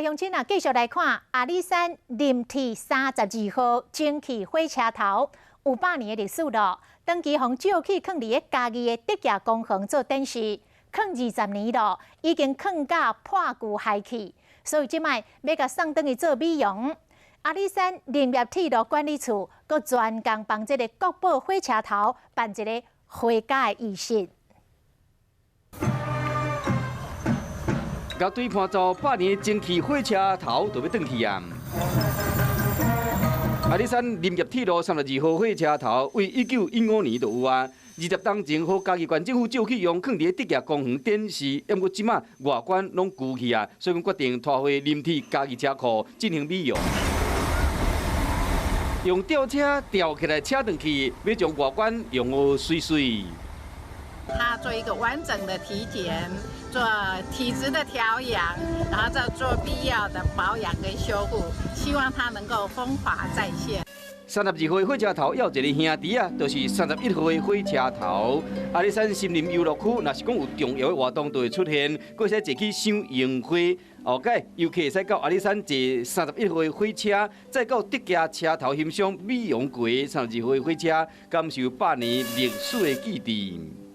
來鄉親啊，繼續來看阿里山林鐵32號蒸汽火車頭，有100年的歷史咯。長期予借去囥佇咧嘉義的竹崎公園做展示，囥20年咯，已經囥甲破舊害去，所以這擺欲共送轉去做美容。阿里山林業鐵路管理處閣專工幫這個國寶火車頭辦一个回家的儀式。共對伴走百年的蒸汽火車頭就欲轉去啊！阿里山林業鐵路32號火車頭，為1915年就有啊。20冬前，予嘉義縣政府借去用，囥佇咧竹崎公園展示。毋過這馬外觀攏舊去啊，所以講決定拖回林鐵嘉義車庫進行美容。用吊車吊起來車轉去，欲將外觀用予媠媠。他做一個完整的體檢，做體質的調養，然後再做必要的保養跟修護，希望它能夠風華再現。32號火車頭猶有一個兄弟啊，就是31號的火車頭。阿里山森林遊樂區，若是講有重要的活動，就會出現，閣會使坐去賞櫻花。後蓋遊客會使到阿里山坐31號的火車，再到竹崎車頭欣賞美容過三十二號的火車，感受百年歷史的記憶。